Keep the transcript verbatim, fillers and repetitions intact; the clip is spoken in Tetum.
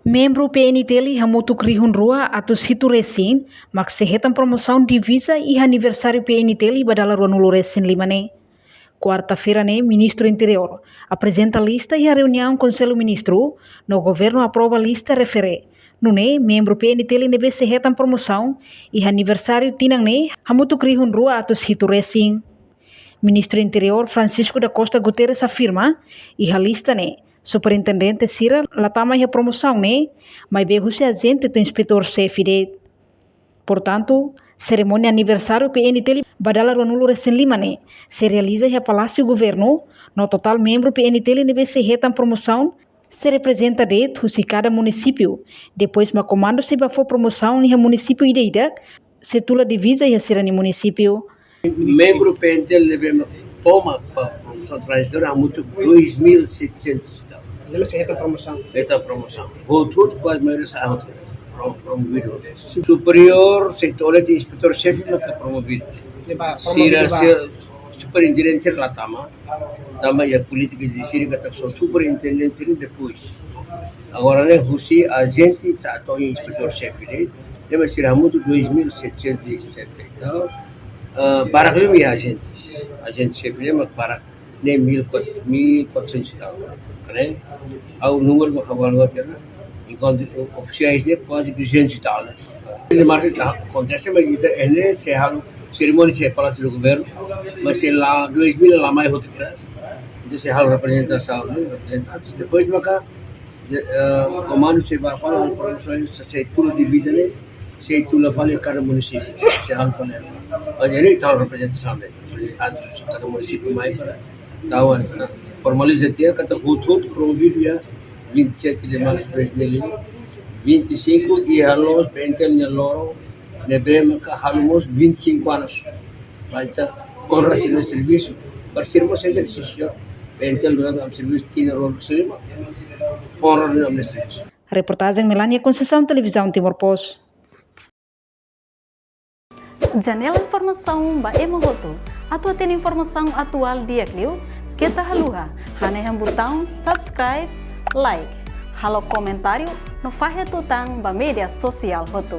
Membru P N T L hamutuk rihun rua atus hitu resin mak sei hetan promosaun diviza iha aniversáriu P N T L ba dala ruanulu resin lima ne'e. Kuarta-feira ne'e, Ministru Interiór aprezenta lista iha reuniaun Konsellu Ministru, no governu aprova lista refere. Nune'e, membru P N T L ne'ebé sei hetan promosaun iha aniversáriu tinan ne'e hamutuk rihun rua atus hitu resin. Ministru Interiór Francisco da Costa Guterres afirma, iha lista ne'e, superintendente sira la tama iha promosaun ne'e, maibé husi ajente to'o inspetór xefe de'it. Portantu, serimónia aniversáriu P N T L ba dala ruanulu resin lima ne'e sei realiza iha Palásiu Governu, no totál membru P N T L ne'ebé sei hetan promosaun sei reprezenta de'it husi kada munisípiu. Depois mak komandu sei bá fó promosaun iha munisípiu ida-idak, sei tula diviza iha sira-nia munisípiu. Membru P N T L ne'ebé mak toma ba promosaun tranzitória hamutuk dois mil e setecentos e tal. Ne'e mak sei hetan promosaun. Hetan promosaun. Hotu-hotu kuaze maioria sai hotu. Pro-, promovidu. Superiór, sei to'o de'it inspetór xefe maka promovidu. Ne'e ba, promovidu. Sira, ba, sira, superintendente sira la tama. Tama iha polítika de sira katak só superintendente sira depois. Agora ne'e husi ajente sa'e to'o inspetór xefe de'it, ne'e mak sira hamutuk dois mil setecentos e setenta e tal. Ah, barak liu mak ajente. Ajente xefe de'it mak barak, ne'e mil e quatrocentos e tal. Ne'e, ha'u númeru mak ha'u avalia tiha ona. Enkuantu ofisiais ne'e kuaze duzentos e tal, ne'e. Ne'e mak sei akontese, mas ita ne'e sei halo serimónia iha Palásiu Governu, mas sei la, dois mil la mai hotu kedas. Entaun sei halo reprezentasaun, ne'e, reprezentantes. Depois maka, eh, komandu sei bá fali halo promosaun, sei, sei tula diviza ne'e, sei tula fali kada munisípiu, sei halo fali. Mas ne'e ita halo reprezentasaun ne'e, reprezentantes kada munisípiu mai para tau, eh, formaliza tiha katak hotu-hotu promovidu iha vinte e sete de março de dois mil e vinte e cinco, i halo mós P N T L nia loron ne'ebé maka halo mós vinte e cinco anos. Ba ita onra sira-nia servisu, ba sira mós sente sosiál. P N T L durante ami-nia servisu tinan ruanulu resin lima, onra ami-nia servisu. Reportajen Melania Conceição, Televizaun Timor Post. Janela informasaun ba ema hotu. Atu hatene informasaun atuál di'ak liu, keta haluha hanehan butaun subscribe, like, halo komentáriu no fahe tutan ba média sosiál hotu.